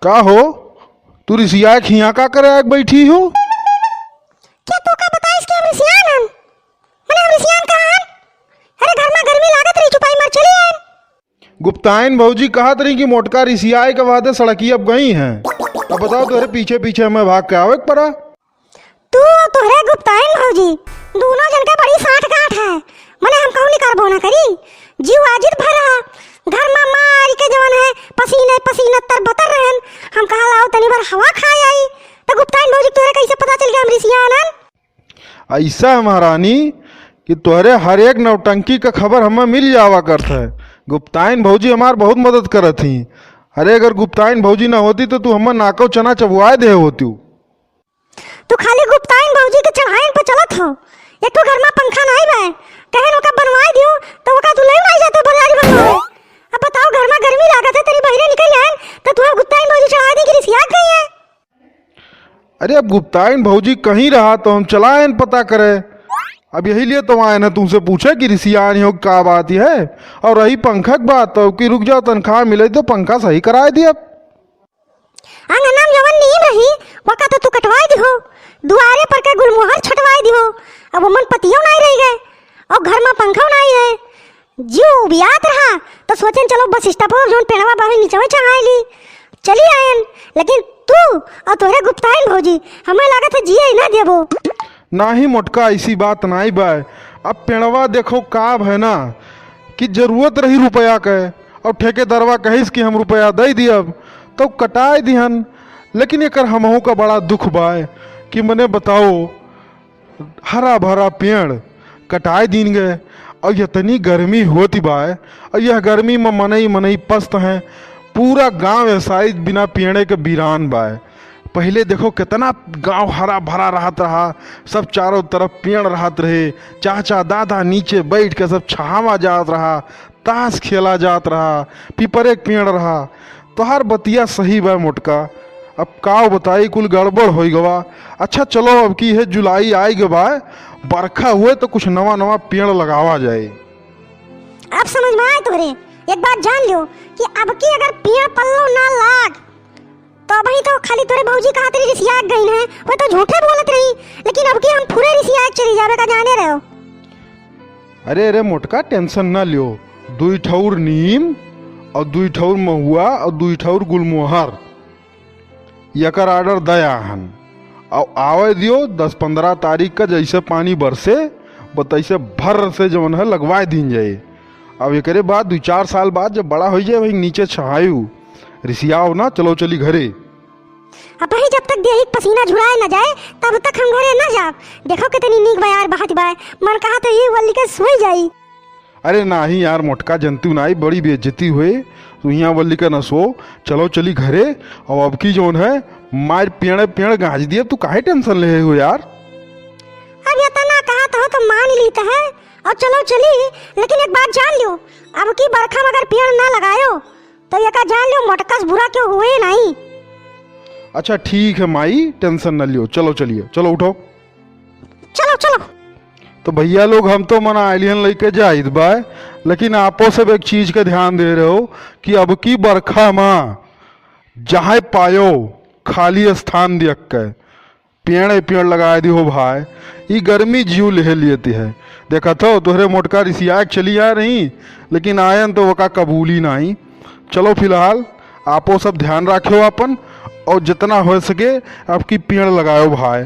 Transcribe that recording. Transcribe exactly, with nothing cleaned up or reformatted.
का हो, तू रिसियाए के हियाँ का करे आके बैठी हो? क्या तू का बताइस कि हम रिसियान हन? मने हम रिसियान कहाँ हन? अरे घर मा गर्मी लागत रही, चुपाई मार चली आयन। गुप्ताइन भौजी कहत रही कि मोटका रिसियाए के वादे सड़किया अब गई हैं। अब बताओ, तोहरे पीछे पीछे हमें भाग के आवे के पड़ा। तू और तोहरे गुप्ताइन भौजी, दूनों जन के बड़ी साठ गांठ है। मने हम कहूँ निकरबो ना करी, जीव आजिर भर रहा। घर मा मार के जवन है, पसीने पसीने तरबतर रहन। हम कहा लाओ तनी भर हवा खाए आई, तो गुप्ताइन भौजी तोहरे कैसे पता चल गया हम रिसियान हन? ऐसा है महारानी कि तोहरे हर एक नौटंकी का खबर हमें मिल जावा करत है। गुप्ताइन भौजी हमार बहुत मदद करत ही। अरे अगर गुप्ताइन भौजी ना होती तो तू हमें नाको चना चबवाए दे होती। तू खाली गुप्ताइन भौजी के चढ़ाइन पर चलत हो। एक ठो घर मा पंखा नाई बा, कहन ओका बनवाए दियो तो ओका तू ले नाई जाते बाजारी बनवाए। अब बताओ घर मा गर्मी लागत है, तेरी बहिरे निकल आयन तो तू गुप्ताइन भौजी चढ़ा दे कि रिसियात गई है। अरे अब गुप्ताइन भौजी कहीं रहा तो हम चला आयन पता करे। अब यही लिए तो आयन है तुमसे पूछे कि रिसियान हो का बात है। और रही पंखा की बात तो कि रुक जाओ, तनख्वाह मिले तो पंखा सही कराए दिए अब। अंगना में जवन नीम रही, वका तो तू कटवाए दिहो, दुआरे पर के गुलमोहर छटवाए दिहो। अब ओमन पतियो नाई रह गए और घर मा पंखो नाई है। जीव उबियात रहा तो सोचन चलो बस स्टॉप पर जौन पेड़वा बावे नीचवे चढ़ाए ली। चली आयन, लेकिन तू और तोहरे गुप्ताइन भौजी हमें लागत है जिए ही ना देबो। नाही मोटका, ऐसी बात नाई बाय। अब पेड़वा देखो का है ना कि जरूरत रही रुपया के, और ठेकेदारवा कहिस कि हम रुपया दे दियब, तो कटाए दिहन। लेकिन एकर हमहू का बड़ा दुख बाय कि मने बताओ, हरा भरा पेड़ कटाए दीन गए, और इतनी गर्मी होती बाय, और यह गर्मी में मनई मनई पस्त हैं। पूरा गांव ऐसा ही बिना पेड़े के बीरान बाय। पहिले देखो कितना गांव हरा भरा रहत रहा, सब चारों तरफ पेड़ रहत रहे, चाचा दादा नीचे बैठ के सब छावा जात रहा, ताश खेला जात रहा, पीपरे के पेड़ रहा। तोहार बतिया सही बा मोटका, अब काव बताई, कुल गड़बड़ होई गवा। अच्छा चलो, अब की है जुलाई आई गवा, बरखा हुए तो कुछ नवा नवा पेड़ लगावा जाए। अब समझ में आए तोहरे, एक बात जान लियो कि अब की अगर पेड़ पल्लो ना लाग तो अबही तो खाली तोरे भौजी कहत रही रिसिया गई है, वो तो झूठे बोलत रही, लेकिन अब की हम पूरे रिसिया चली जावे का जाने रहो। अरे अरे मोटका, टेंशन ना लियो, दुई ठौर नीम और दुई ठौर महुआ और दुई ठौर गुलमोहर, यकर ऑर्डर दया हन। और आवे दियो, दस पन्द्रह तारीख का जैसे पानी बरसे, बतैसे भर से जवन है लगवाए दीन जाए। अब एकरे बाद दुई चार साल बाद जब बड़ा हो जाए, वही नीचे छहायू रिसियाओ ना, चलो चली घरे। अब भाई, जब तक देही के पसीना झुराए न जाए, तब तक हम घरे न जाब। देखो कितनी नीक बयार बहत बाय, मन कहा तो ये वल्ली के सोई जाई। अरे नाही यार मोटका, जनतू नाही, बड़ी बेइज्जती हुए, तू यहाँ वल्ली का न सो, चलो चली घरे। और अब की जौन है मार पेड़ पेड़ गाज दिए, तू काहे टेंशन ले हो यार? अब इतना कहा तो, तो मान ली तो है, और चलो चली, लेकिन एक बात जान लियो, अब की बरखा में अगर पेड़ ना लगायो तो एका जान लियो, मोटका से बुरा क्यों हुए नहीं। अच्छा ठीक है माई, टेंशन न लियो, चलो चलिए, चलो उठो। चलो चलो। तो भैया लोग, हम तो मना आइलियन लेके जाइत बा, लेकिन आपो सब एक चीज के ध्यान दे रहे हो कि अब की बरखा मा जहाँ पायो खाली स्थान दियक के पेड़ ही पेड़ लगाए दिहो भाई, ई गर्मी जीव लेहे लियती है। देखत हो, तोहरे मोटका रिसिया के चली आ रही, लेकिन आयन तो वका कबूली नाही। चलो फिलहाल आपो सब ध्यान राख्यो आपन, और जितना हो सके आपकी पेड़ लगायो भाई।